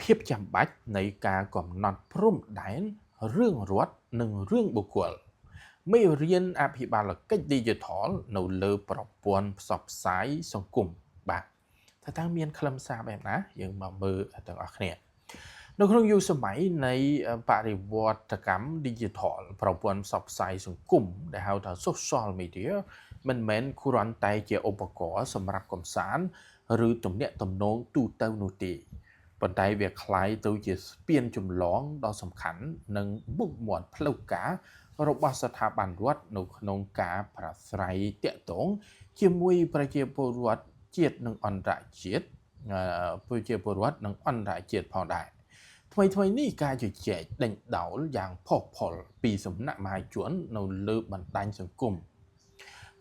ភាពចាំបាច់នៃការកំណត់ព្រំដែនរឿងរដ្ឋនិងរឿងបុគ្គលមេរៀនអភិបាលកិច្ច Digital នៅលើប្រព័ន្ធផ្សព្វផ្សាយសង្គមបាទថាតើមានខ្លឹមសារបែបណាយើងមកមើលទាំងអស់គ្នានៅក្នុងយុគសម័យនៃបរិវត្តកម្ម Digital ប្រព័ន្ធផ្សព្វផ្សាយសង្គមដែលហៅថា Social Media មិនមែនគ្រាន់តែជាឧបករណ៍សម្រាប់កំសាន្តឬទំនាក់ទំនងទូទៅនោះទេប៉ុន្តែវាក្លាយទៅជាស្ពានចម្លងដ៏សំខាន់និងមុខមាត់ផ្លូវការរបស់ស្ថាប័នរដ្ឋនៅក្នុងការប្រាស្រ័យទាក់ទងជាមួយប្រជាពលរដ្ឋជាតិនិងអន្តរជាតិប្រជាពលរដ្ឋនិងអន្តរជាតិផងដែរថ្មីថ្មីនេះការជជែកដេញដោលយ៉ាងផុសផុលពីសំណាក់មហាជននៅលើបណ្ដាញសង្គម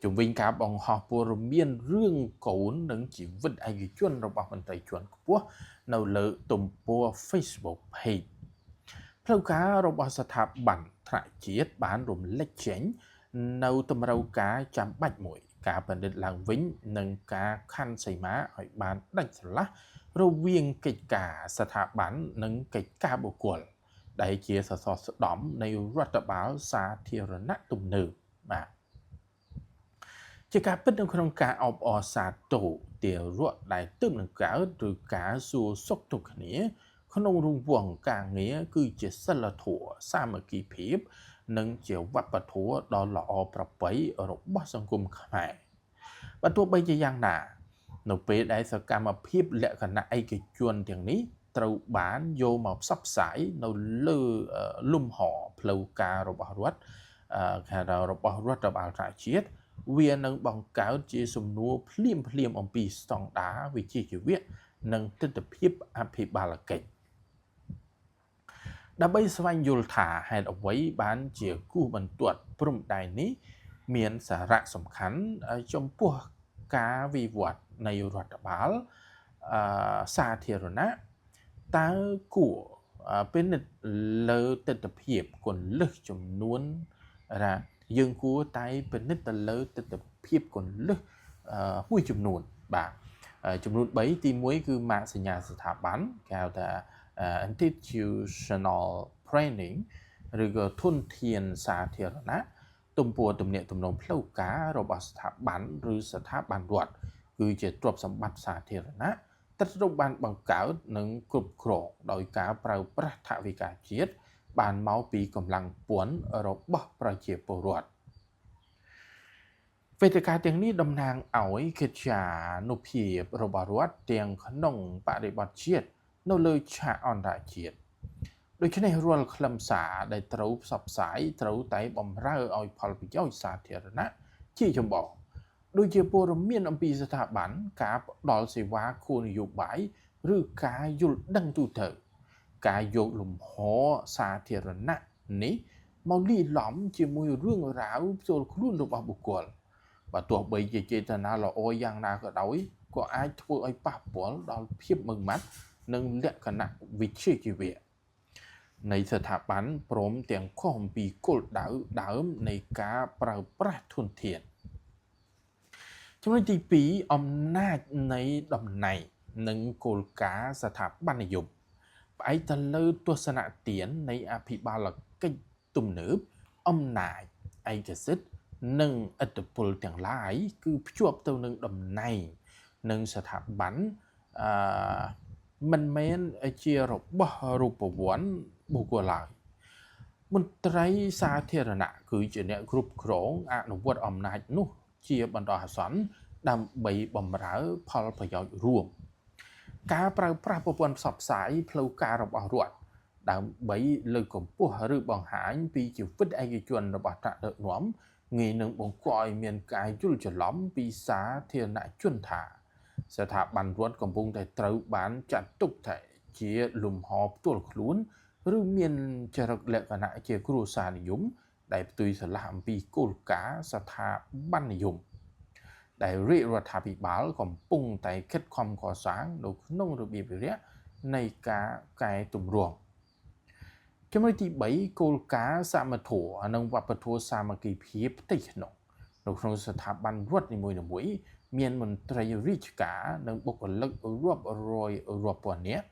ជំវិញការបង្ហោះព័ត៌មានរឿងកូននិងជីវិតឯកជនរបស់មន្ត្រីជាន់ខ្ពស់នៅលើទំព័រ Facebook Page ផ្លូវការរបស់ស្ថាប័នថ្នាក់ជាតិបានរំលេចចេញនៅតម្រូវការចាំបាច់មួយ ការពិនិត្យឡើងវិញនិងការខណ្ឌសីមាឲ្យបានដាច់ស្រឡះរវាងកិច្ចការស្ថាប័ននិងកិច្ចការបុគ្គលដែលជាសសរស្តម្ភនៃរដ្ឋបាលសាធារណៈទំនើបបាទជាការពិតនៅក្នុងការអបអរសាទរទារកដែលទើបនឹងកើតឬការសួរសុខទុក្ខគ្នាក្នុងរង្វង់ការងារគឺជាសិលធម៌សាមគ្គីភាពនិងជាវប្បធម៌ដ៏ល្អប្រពៃរបស់សង្គមខ្មែរបើទោះបីជាយ៉ាងណានៅពេលដែលសកម្មភាពលក្ខណៈឯកជនទាំងនេះត្រូវបានយកមកផ្សព្វផ្សាយនៅលើលំហផ្លូវការរបស់រដ្ឋគេថារបស់រដ្ឋបាលថ្នាក់ជាតិវានឹងបង្កើតជាសំណួរភ្លាមភ្លាមអំពីស្តង់ដារវិជ្ជាជីវៈនិងទិដ្ឋភាពអភិបាលកិច្ចដើម្បីស្វែងយល់ថាហេតុអ្វីបានជាគូសបន្ទាត់ព្រំដែននេះមានសារៈសំខាន់ចំពោះការវិវត្តនៃរដ្ឋបាលសាធារណៈតើគួរពិនិត្យលើទិដ្ឋភាពគន្លឹះចំនួនថាយើងគួរតែពិនិត្យទៅលើទិដ្ឋភាពគន្លឹះមួយចំនួនបាទចំនួន3ទី1គឺម៉ាកសញ្ញាស្ថាប័នគេហៅថា institutional branding ឬក៏ធនធានសាធារណៈទំព័រទំនាក់ទំនងផ្លូវការរបស់ស្ថាប័នឬស្ថាប័នរដ្ឋគឺជាទ្រព្យសម្បត្តិសាធារណៈត្រូវបានបង្កើតនិងគ្រប់គ្រងដោយការប្រើប្រាស់ថវិកាជាតិបានមកពីកម្លាំងពន្ធរបស់ប្រជាពលរដ្ឋវេទិកាទាំងនេះតំណាងឲ្យកិត្យានុភាពរបស់រដ្ឋទាំងក្នុងបរិបទជាតិនៅលើឆាកអន្តរជាតិដូច្នេះរាល់ខ្លឹមសារដែលត្រូវផ្សព្វផ្សាយត្រូវតែបំរើឲ្យផលប្រយោជន៍សាធារណៈជាចម្បងដូចជាព័ត៌មានអំពីស្ថាប័នការផ្ដល់សេវាគោលនយោបាយឬការយល់ដឹងទូទៅការយកលំហសាធារណៈនេះមកលាយឡំជាមួយរឿងរ៉ាវផ្ទាល់ខ្លួនរបស់បុគ្គលបើទោះបីជាចេតនាល្អយ៉ាងណាក៏ដោយក៏អាចធ្វើឲ្យប៉ះពាល់ដល់ភាពម៉ឺងម៉ាត់និងលក្ខណៈវិជ្ជាជីវៈនៃស្ថាប័នព្រមទាំងខុសអំពីគោលដៅដើមនៃការប្រើប្រាស់ធនធានចំណុចទី2អំណាចនៃតំណែងនិងគោលការណ៍ស្ថាប័ននិយមផ្អែកទៅលើទស្សនទាននៃអភិបាលកិច្ចទំនើបអំណាចឯកសិទ្ធិនិងឥទ្ធិពលទាំងឡាយគឺភ្ជាប់ទៅនឹងតំណែងនិងស្ថាប័នអឺមិនមែនជារបស់រូបវន្តបុគ្គលឡើយមន្ត្រីសាធារណៈគឺជាអ្នកគ្រប់គ្រងអនុវត្តអំណាចនោះជាបណ្ដោះអាសន្នដើម្បីបម្រើផលប្រយោជន៍រួមការប្រើប្រាស់ប្រព័ន្ធផ្សព្វផ្សាយផ្លូវការរបស់រដ្ឋដើម្បីលើកកម្ពស់ឬបង្ហាញពីជីវិតឯកជនរបស់ថ្នាក់ដឹកនាំងាយនឹងបង្កឲ្យមានការយល់ច្រឡំពីសាធារណជនថាស្ថាប័នរដ្ឋកំពុងតែត្រូវបានចាត់ទុកថាជាលំហផ្ទាល់ខ្លួនឬមានចរិតលក្ខណៈជាគ្រួសារនិយមដែលផ្ទុយស្រឡះអំពីគោលការណ៍ស្ថាប័ននិយមដែលរាជរដ្ឋាភិបាលកំពុងតែខិតខំកសាងនៅក្នុងរបៀបវិរៈនៃការកែទម្រង់ចំណុចទី3គោលការណ៍សមធម៌និងវប្បធម៌សាមគ្គីភាពផ្ទៃក្នុងនៅក្នុងស្ថាប័នរដ្ឋនីមួយៗមានមន្ត្រីរាជការនិងបុគ្គលិករាប់រយរាប់ពាន់នាក់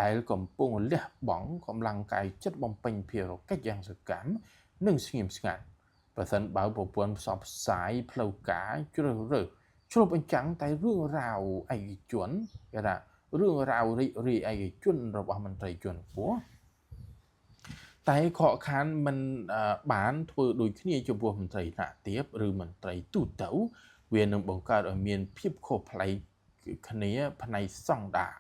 ដែលកំពុងលះបង់កម្លាំងកាយចិត្តបំពេញភារកិច្ចយ៉ាងសកម្មនិងស្ងៀមស្ងាត់ប្រសិនបើប្រព័ន្ធផ្សព្វផ្សាយផ្លូវការជ្រើសរើសឆ្លុះបញ្ចាំងតែរឿងរ៉ាវឯកជនគេថារឿងរ៉ាវរីករាយឯកជនរបស់មន្ត្រីជាន់ខ្ពស់តែខកខានមិនបានធ្វើដូចគ្នាចំពោះមន្ត្រីថ្នាក់ទាបឬមន្ត្រីទូទៅវានឹងបង្កើតឲ្យមានភាពខុសប្លែកគ្នាផ្នែកស្តង់ដារ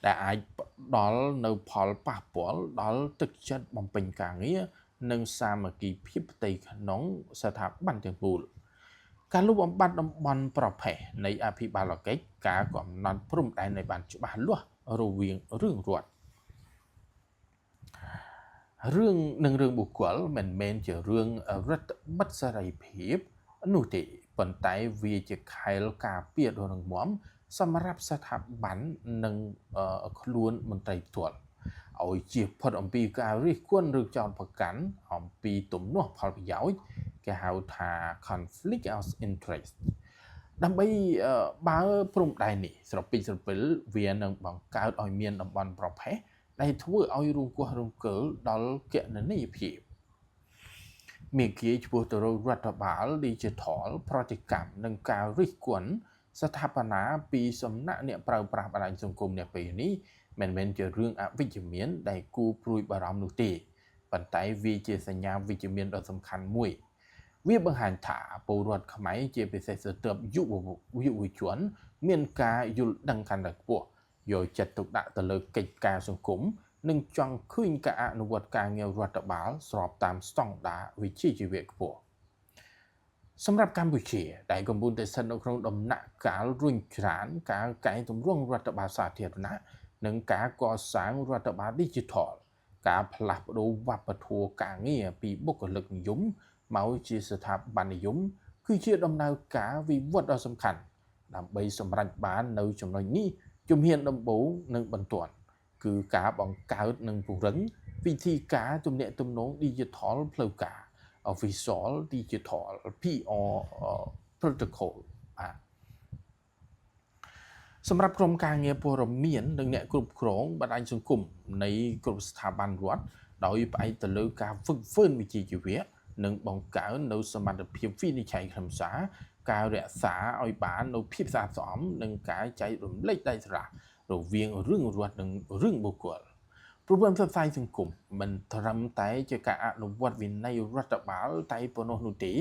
ដែលអាចផ្ដល់នៅផលប៉ះពាល់ដល់ទឹកចិត្តបំពេញការងារនិងសាមគ្គីភាពផ្ទៃក្នុងស្ថាប័នទាំងមូលការលុបបំបាត់តំបន់ប្រភេទនៃអភិបាលកិច្ចការកំណត់ព្រំដែនឲ្យបានច្បាស់លាស់រវាងរឿងរដ្ឋរឿងនិងរឿងបុគ្គលមិនមែនជារឿងរដ្ឋបិទសេរីភាពនោះទេប៉ុន្តែវាជាខែលការពារដ៏រឹងមាំសម្រាប់ស្ថាប័ននិងខ្លួនមន្ត្រីផ្ទាល់ឲ្យជៀសផុតអំពីការរិះគន់ឬចោទប្រកាន់អំពីទំនាស់ផលប្រយោជន៍គេហៅថា conflict of interest ដើម្បីបើព្រំដែននេះស្រពេចស្រពិលវានឹងបង្កើតឲ្យមានតំបន់ប្រភេទដែលធ្វើឲ្យរង្គោះរង្គើដល់គណនីយភាពមានគៀឆ្ពោះទៅរករដ្ឋបាល Digital ប្រតិកម្មនឹងការរិះគន់ស្ថាបនាពីសំណាក់អ្នកប្រើប្រាស់បណ្ដាញសង្គមនាពេលនេះមិនមែនជារឿងអវិជ្ជមានដែលគួរព្រួយបារម្ភនោះទេប៉ុន្តែវាជាសញ្ញាវិជ្ជមានដ៏សំខាន់មួយវាបង្ហាញថាពលរដ្ឋខ្មែរជាពិសេសស្ទើរយុវជនមានការយល់ដឹងកាន់តែខ្ពស់យកចិត្តទុកដាក់ទៅលើកិច្ចការសង្គមនិងចង់ឃើញការអនុវត្តការងាររដ្ឋបាលស្របតាមស្តង់ដារវិជ្ជាជីវៈខ្ពស់សម្រាប់កម្ពុជាដែលកំពុងតែស្ថិតនៅក្នុងដំណាក់កាលរុញច្រានការកែតម្រង់រដ្ឋបាលសាធារណៈនិងការកសាងរដ្ឋបាល Digital ការផ្លាស់ប្ដូរវប្បធម៌ការងារពីបុគ្គលិកនិយមមកជាស្ថាប័ននិយមគឺជាដំណើរការវិវត្តដ៏សំខាន់ដើម្បីសម្រេចបាននៅចំណុចនេះជំហានដំបូងនិងបន្ទាន់គឺការបង្កើតនិងពង្រឹងវិធីការទំនាក់ទំនង Digital ផ្លូវការ Official Digital PR Protocol បាទសម្រាប់ក្រុមការងារព័ត៌មាននិងអ្នកគ្រប់គ្រងបណ្ដាញសង្គមនៃគ្រប់ស្ថាប័នរដ្ឋដោយផ្អែកទៅលើការហ្វឹកហ្វឺនវិជ្ជាជីវៈនិងបង្កើននៅសមត្ថភាពវិនិច្ឆ័យខ្លឹមសារការរក្សាឲ្យបាននៅភាពស្អាតស្អំនិងការចែករំលែកដាច់ស្រឡះរវាងរឿងរដ្ឋនិងរឿងបុគ្គលប្រព័ន្ធផ្សព្វផ្សាយសង្គមមិនត្រឹមតែជាការអនុវត្តវិន័យរដ្ឋបាលតែប៉ុណ្ណោះនោះទេ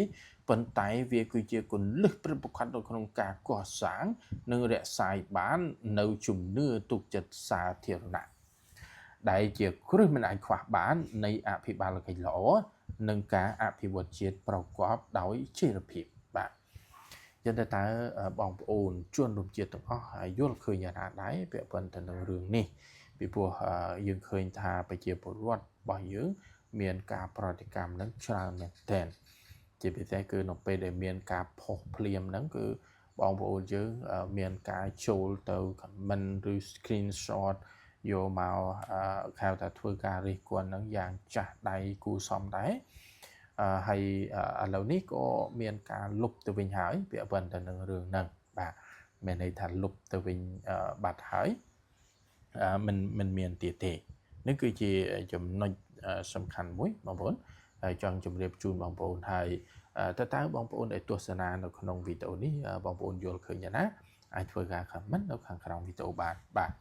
ប៉ុន្តែវាគឺជាគន្លឹះពិតប្រាកដនៅក្នុងការកសាងនិងរក្សាបាននៅជំនឿទុកចិត្តសាធារណៈដែលជាគ្រឹះមិនអាចខ្វះបាននៃអភិបាលកិច្ចល្អនិងការអភិវឌ្ឍជាតិប្រកបដោយចីរភាពបាទចឹងតើបងប្អូនជនរួមជាតិទាំងអស់យល់ឃើញយ៉ាងណាដែរពាក់ព័ន្ធទៅនឹងរឿងនេះពីព្រោះយើងឃើញថាប្រជាពលរដ្ឋរបស់យើងមានការប្រតិកម្មនឹងច្រើនមែនទែនជាពិសេសគឺនៅពេលដែលមានការផុសភ្លាមហ្នឹងគឺបងប្អូនយើងមានការចូលទៅ comment ឬ screenshot យកមកហៅថាធ្វើការរិះគន់ហ្នឹងយ៉ាងចាស់ដៃគូសមដែរហើយឥឡូវនេះក៏មានការលុបទៅវិញហើយពាក់ព័ន្ធទៅនឹងរឿងហ្នឹងបាទមានន័យថាលុបទៅវិញបាត់ហើយមិនមានទៀតទេនេះគឺជាចំណុចសំខាន់មួយបងប្អូនហើយចង់ជម្រាបជូនបងប្អូនហើយតើបងប្អូនដែលទស្សនានៅក្នុងវីដេអូនេះបងប្អូនយល់ឃើញយ៉ាងណាអាចធ្វើការ comment នៅខាងក្រោមវីដេអូបានបាទ។